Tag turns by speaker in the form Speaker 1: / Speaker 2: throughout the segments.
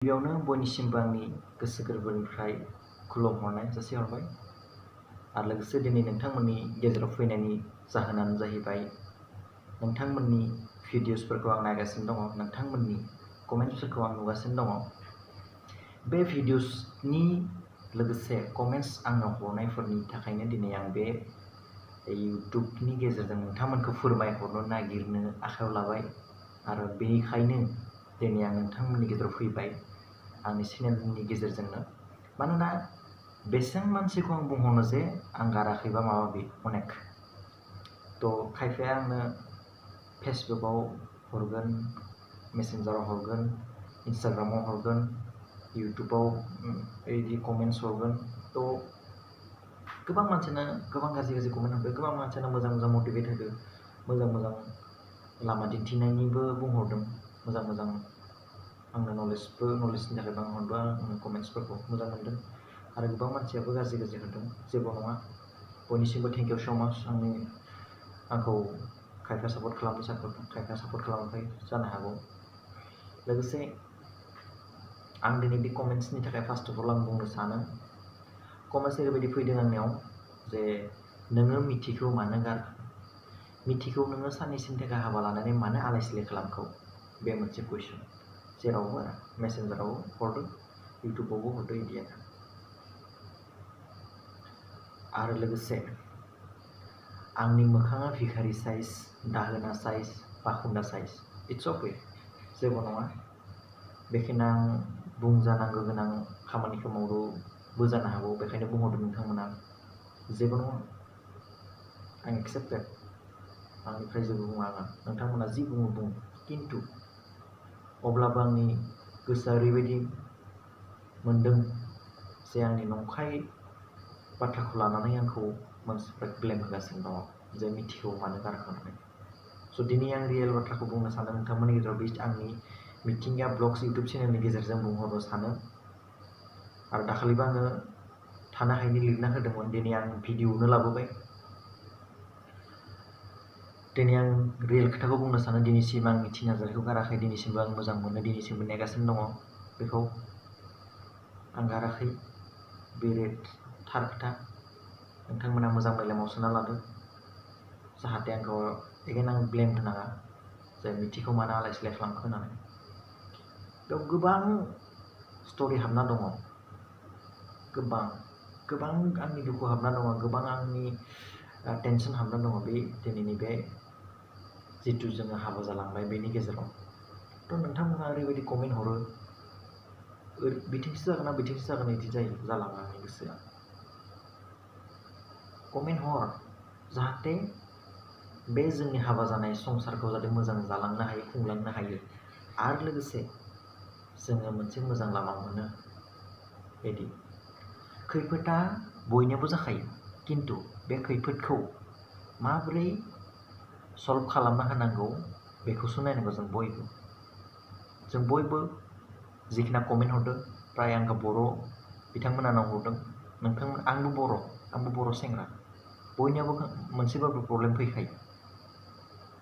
Speaker 1: गिबियावनो बयनिसिमबो आंनि गोसो गोरबोनिफ्राय खुलुमहरनाय जासिहरबाय आरो लोगोसे दिनै नोंथांमोननि गेजेराव फैनायनि जाहोनानो जाहैबाय नोंथांमोननि भिडिअसफोरखौ आं नायगासिनो दङ, नोंथांमोननि कमेन्ट्सफोरखौ आं नुगासिनो दङ। बे भिडिअसनि लोगोसे कमेन्ट्स आंनो हरनायफोरनि थाखायनो दिनै आं बे इउटुबनि गेजेरजों नोंथांमोनखौ फोरमायहरनो नागिरनो आखायाव लाबाय आरो बेनिखायनो दिनै आं नोंथांमोननि गेजेराव फैबाय आंनि चेनेलनि गेजेरजोंनो। मानोना बेसेबां मानसिखौ आं बुंहरनो जे आं गाराखैबा माबा माबि अनेक खायफाया आंनो फेसबुकआव हरगोन, मेसेन्जाराव हरगोन, इन्स्टाग्रामाव हरगोन, इउटुबाव बिदि कमेन्ट्स हरगोन। गोबां मानसियानो गोबां गाज्रि कमेन्ट हरदों, गोबां मानसियानो मोजां मोजां मटिभेट होदों, मोजां मोजां लामा दिन्थिनायनिबो बुंहरदों, मोजां मोजां आंनो नलेजनि थाखाय बुंहरदों। आंनि कमेन्ट्सफोरखौ मोजां मोनदों आरो गोबां मानसियाबो गाज्रि होदों। जेबो नङा, बयनिसिमबो थेंक इउ स' माच। आंखौ खायफा सापर्ट खालामदों, खायफा सापर्ट खालामाखै जानो हागौ। लोगोसे आं दिनै बे कमेन्ट्सनि थाखाय फार्स्ट अफ अल आं बुंनो सानो, कमेन्ट्स ओरैबायदि फैदों आंनियाव जे नोङो मिथिखौ मानो गारखो, मिथिखौ नोङो साननैसोनि थाखाय हाबा लानानै मानो आलाय सिलाय खालामखो, बे मोनसे कुइसन। जेरावबो मेसेन्जाराव हरदो, इउटुबावबो हरदो, बिदियानो। आरो लोगोसे आंनि मोखाङा भिखारि साइज, दाहोना साइज, बाखुन्दा साइज, इट्स अके, जेबो नङा। बेखायनो आं बुंजानांगौ गोनां खामानिखौ मावदोंबो जानो हागौ, बेखायनो बुंहरदों नोंथांमोना। जेबो नङा, आं एक्सेप्टेड, आंनिफ्राय जेबो बुङा आङो। नोंथांमोना जि बुङो बुं, खिन्थु अब्लाबो आंनि गोसोआ ओरैबायदि मोनदों जे आंनि नंखाय बाथ्राखौ लानानै आंखौ मानसिफ्रा ब्लेम होगासिनो दङ, जे मिथिखौ मानो गारखो होननानै। स' दिनै आं रियेल बाथ्राखौ बुंनो सानो नोंथांमोननि गेजेराव, बे आंनि मिथिंगा ब्लग्स इउटुब चेनेलनि गेजेरजों बुंहरनो सानो। आरो दाखालिबो आङो थानो हायिनि लिरना होदोंमोन, दिनै आं भिडिअ'नो लाबोबाय। दिनै आं रियेल खोथाखौ बुंनो सानो, दिनैसिम आं मिथि नार्जारिखौ गाराखै, दिनैसिमबो आं मोजां मोनो, दिनैसिमबो नेगासिनो दङ बेखौ। आं गाराखै, बे थार खोथा। नोंथांमोना मोजां मेलेमाव सोना लादो, जाहाथे आंखौ एगेन आं ब्लेम होनाङा जे मिथिखौ मानो आलाय सिलाय खालामखो होननानै। बेयाव गोबां स्ट'रि हाबना दङ, गोबां आंनि दुखु हाबना दङ, गोबां आंनि टेनसन हाबना दङ बे दिनैनि बे जिथु जोङो हाबा जालांबाय बेनि गेजेराव। नोंथांमोना ओरैबायदि कमेन्ट हरो, बिथिंसो जागोन ना बिथिंसो जागोन बिदि जालाङो आंनि गोसोआ। कमेन्ट हर, जाहाथे बे जोंनि हाबा जानाय संसारखौ जाहाथे मोजां जालांनो हायो, खुंलांनो हायो, आरो लोगोसे जोङो मोनसे मोजां लामा मोनो। बिदि खैफोदा बयनियावबो जाखायो, खिन्थु बे खैफोदखौ माबोरै सल्भ खालामना होनांगौ बेखौसो नायनांगौ जों बयबो जिखिना कमेन्ट हरदों, प्राय आंखौ बर' बिथांमोनानाव हरदों। आंबो बर' सेंग्रा, बयनियावबो मोनसेबाबो प्रब्लेम फैखायो।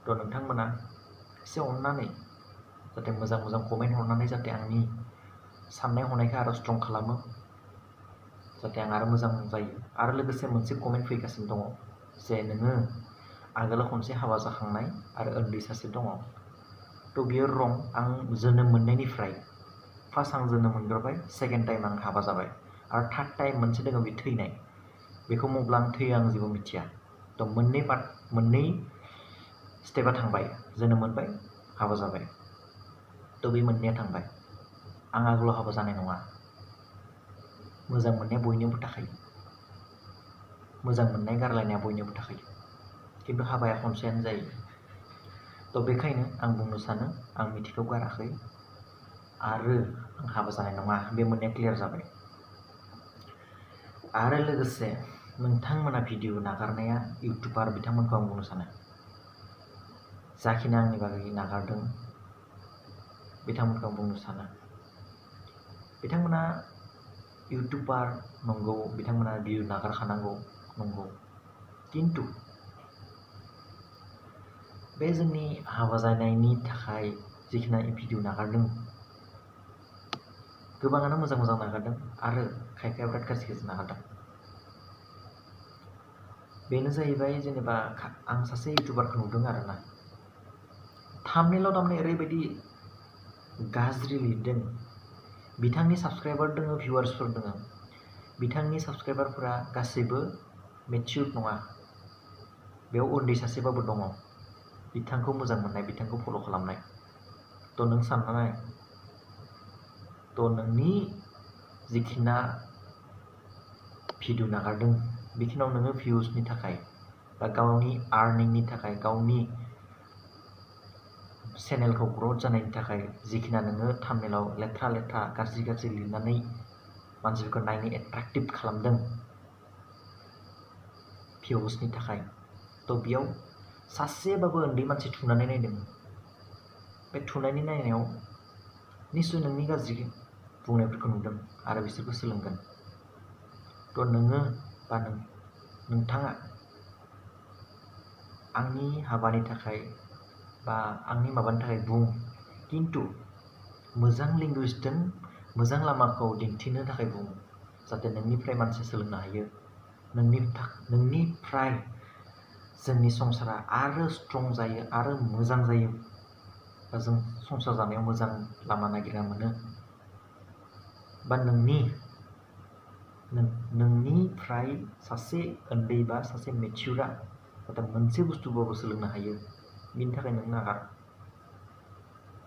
Speaker 1: नोंथांमोना एसे अननानै जाहाथे मोजां मोजां कमेन्ट हरनानै जाहाथे आंनि साननाय हनायखौ आरो स्ट्रं खालामो, जाहाथे आं आरो मोजां जायो। आरो लोगोसे मोनसे कमेन्ट फैगासिनो दङ जे नोङो आगोलाव खनसे हाबा जाखांनाय आरो उन्दै सासे दङ। बियो रं। आं जोनोम मोननायनिफ्राय फार्स्ट आं जोनोम मोनग्रोबाय, सेकेन्ड टाइम आं हाबा जाबाय, आरो थार्ड टाइम मोनसे दङ बे थैनाय। बेखौ मब्ला आं थैयो आं जेबो मिथिया। मोननै स्टेपआ थांबाय, जोनोम मोनबाय, हाबा जाबाय। बे मोननैया थांबाय। आं आगोलाव हाबा जानाय नङा। मोजां मोननाया बयनियावबो थाखायो, मोजां मोननाय गारलायनाया बयनियावबो थाखायो, खिन्थु हाबाया खनसेयानो जायो। बेखायनो आं बुंनो सानो आं मिथिखौ गाराखै आरो आं हाबा जानाय नङा, बे मोननैया क्लियार जाबाय। आरो लोगोसे नोंथांमोना भिडिअ नागारनाया इउटुबार बिथांमोनखौ आं बुंनो सानो, जाखिनि आंनि बागै नागारदों बिथांमोनखौ आं बुंनो सानो, बिथांमोना इउटुबार नंगौ, बिथांमोना भिडिअ नागारखानांगौ नंगौ, खिन्थु बे जोंनि हाबा जानायनि थाखाय जिखिनि भिडिअ नागारदों, गोबाङानो मोजां नागारदों आरो खायफाया बिराद गाज्रि नागारदों। बेनो जाहैबाय जेनेबा आं सासे इउटुबारखौ नुदों आरोना, थाम्बनेइलाव थारमाने ओरैबायदि गाज्रि लिरदों। बिथांनि साबस्क्राइबार दङ, भिउवार्सफोर दङ। बिथांनि साबस्क्राइबारफोरा गासैबो मेचिउर्ड नङा। बेयाव उन्दै सासेबाबो दङ, बिथांखौ मोजां मोननाय, बिथांखौ फल' खालामनाय। थ' नों सानना नाय, थ' नोंनि जिखिना भिडिअ नागारदों, बेखिनियाव नोङो भिउसनि थाखाय बा गावनि आर्निंनि थाखाय, गावनि चेनेलखौ ग्रथ जानायनि थाखाय जिखिना नोङो थाम्बनेइलाव लेथ्रा लेथ्रा गाज्रि गाज्रि लिरनानै मानसिफोरखौ नायनो एट्राक्टिभ खालामदों भिउसनि थाखाय, थ' बेयाव सासेबाबो उन्दै मानसि थुनानै नायदों। बे थुनायनि नायनायाव निस्सय नोंनि गाज्रि बुंनायफोरखौ नुदों आरो बिसोरबो सोलोंगोन। थ' नोङो बा नोंथाङा आंनि हाबानि थाखाय बा आंनि माबानि थाखाय बुं, खिन्थु मोजां लेंगुवेजजों मोजां लामाखौ दिन्थिनो थाखाय बुं, जाहाथे नोंनिफ्राय मानसि सोलोंनो हायो। नोंनिफ्राय जोंनि संसारा आरो स्ट्रं जायो, आरो मोजां जायो, बा जों संसार जानायाव मोजां लामा नागिरना मोनो, बा नोंनिफ्राय सासे उन्दै बा सासे मेचिउरा जाहाथे मोनसे बुस्थुबाबो सोलोंनो हायो। बिनि थाखाय नों नागार।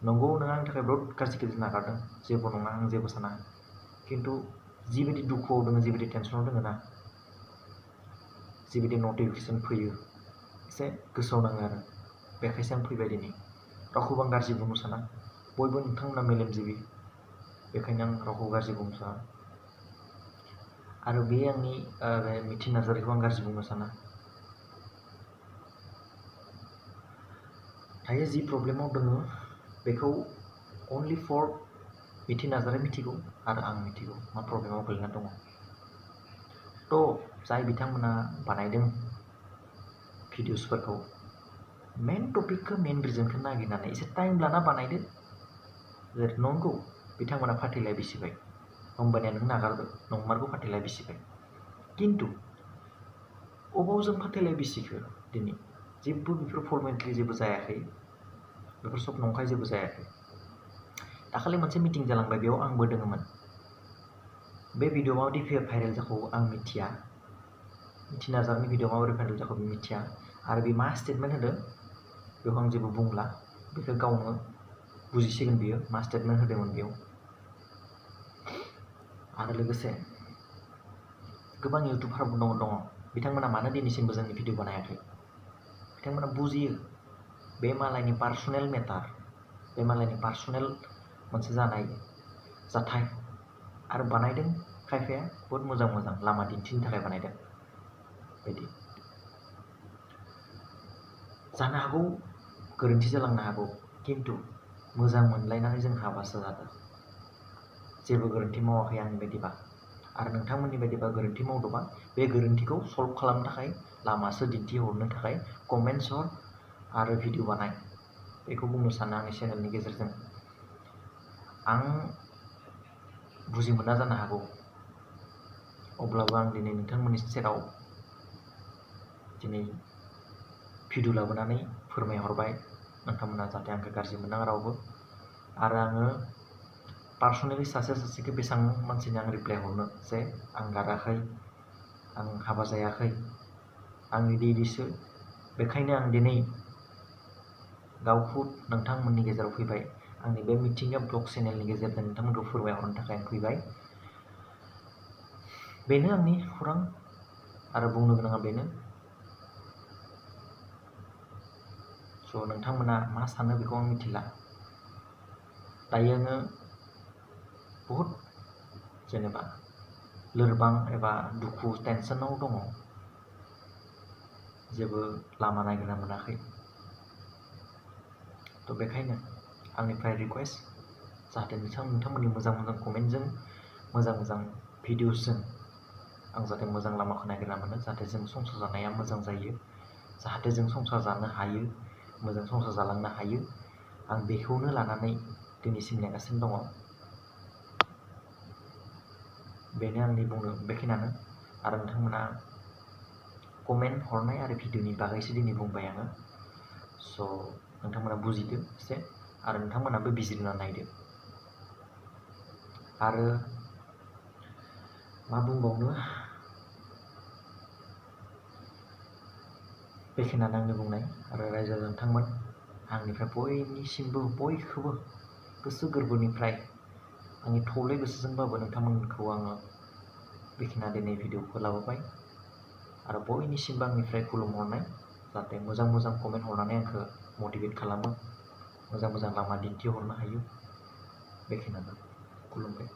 Speaker 1: नंगौ, नों आंनि थाखाय बहुत गाज्रि नागारदों, जेबो नङा, आं जेबो साना। खिन्थु जिबायदि दुखुआव दङ, जिबायदि टेनसनाव दङ ना, जिबायदि नटिफिकेसन फैयो, एसे गोसोआव नाङो आरो। बेखायसो आं फैबाय दिनै। रावखौबो आं गाज्रि बुंनो साना, बयबो नोंथांमोना मेलेमजिबि, बेखायनो आं रावखौ गाज्रि बुंनो साना। आरो बे आंनि मिथि नार्जारिखौ आं गाज्रि बुंनो साना। दायो जि प्रब्लेमाव दङ, बेखौ अनलि फर मिथि नार्जारि मिथिगौ आरो आं मिथिगौ मा प्रब्लेमाव गोलैना दङ। थ' जाय बिथांमोना बानायदों भिडिअसफोरखौ, मेन टपिकखौ, मेन रिजनखौ नागिरनानै एसे टाइम लाना बानायदो। नंगौ, बिथांमोना फाथैलाय बिसिबाय, होमबानिया नों नागारदो, नंमारगौ फाथैलाय बिसिबाय। खिन्थु अबाव जों फाथैलाय बिसिखो दिनै? जेबो बेफोर फर्मेटलि जेबो जायाखै, बेफोर सब नंखाय जेबो जायाखै। दाखालि मोनसे मिटिं जालांबाय, बेयाव आंबो दङमोन। बे भिडिअ माबायदि भाइरेल जाखौ आं मिथिया, मिथि नार्जारिनि भिडिअ माबोरै भाइरेल जाखौ मिथिया, आरो बे मा स्टेटमेन्ट होदों बेखौ आं जेबो बुंला, बेखौ गावनो बुजिसिगोन बियो मा स्टेटमेन्ट होदोंमोन बेयाव। आरो लोगोसे गोबां इउटुबारबो दङ, बिथांमोना मानो दिनैसिमबो जोंनि भिडिअ बानायाखै? बिथांमोना बुजियो बे मालायनि पार्सनेल मेटार, बे मालायनि पार्सनेल मोनसे जानाय जाथाय, आरो बानायदों खायफाया बहुत मोजां मोजां लामा दिन्थिनो थाखाय बानायदों। बिदि जानो हागौ, गोरोन्थि जालांनो हागौ, खिन्थु मोजां मोनलायनानै जों हाबासो जादों। जेबो गोरोन्थि मावाखै आंनि बायदिबा। आरो नोंथांमोननि बायदिबा गोरोन्थि मावदोंबा, बे गोरोन्थिखौ सल्भ खालामनो थाखाय, लामासो दिन्थिहरनो थाखाय कमेन्ट्स हर आरो भिडिअ बानाय। बेखौ बुंनो सानो आंनि चेनेलनि गेजेरजों। आं बुजि मोना जानो हागौ, अब्लाबो आं दिनै नोंथांमोननि सेराव दिनै भिडिअ लाबोनानै फोरमायहरबाय, नोंथांमोना जाहाथे आंखौ गाज्रि मोननाङा रावबो। आरो आङो पार्सनेलि सासेखौ बेसेबां मानसिनो आं रिप्लाय हरनो जे आं गाराखै, आं हाबा जायाखै, आं इदिसो। बेखायनो आं दिनै गावखौ नोंथांमोननि गेजेराव फैबाय, आंनि बे मिथिंगा ब्लग चेनेलनि गेजेरजों नोंथांमोनखौ फोरमायहरनो थाखाय आं फैबाय। बेनो आंनि खौरां आरो बुंनो गोनाङा बेनो। स' नोंथांमोना मा सानो बेखौ आं मिथिला। दायो आङो बहुद जेनेबा लोरबां एबा दुखु टेनसनाव दङ, जेबो लामा नागिरना मोनाखै। थ' बेखायनो आंनिफ्राय रिकुवेस्ट, जाहाथे नोंथांमोननि मोजां मोजां कमेन्टजों, मोजां मोजां भिडिअसजों आं जाहाथे मोजां लामाखौ नागिरना मोनो, जाहाथे जों संसार जानाया मोजां जायो, जाहाथे जों संसार जानो हायो, मोजां संसार जालांनो हायो। आं बेखौनो लानानै दिनैसिम नेगासिनो दङ। बेनो आंनि बुंनो बेखिनियानो आरो नोंथांमोना कमेन्ट हरनाय आरो भिडिअनि बागैसो दिनै बुंबाय आङो स' नोंथांमोना बुजिदो एसे आरो नोंथांमोनाबो बिजिरना नायदो आरो मा बुंबावनो बेखिनियानो आंनि बुंनाय आरो रायजो नोंथांमोन आंनिफ्राय बयखौबो गोसो गोरबोनिफ्राय आंनि थौले गोसोजोंबाबो नोंथांमोनखौ आङो बेखिनिया दिनै भिडिअखौ लाबोबाय आरो बयनिसिमबो आंनिफ्राय खुलुमहरनाय जाहाथे मोजां कमेन्ट हरनानै आंखौ मटिभेट खालामो मोजां लामा दिन्थिहरनो हायो बेखिनियानो खुलुमबाय।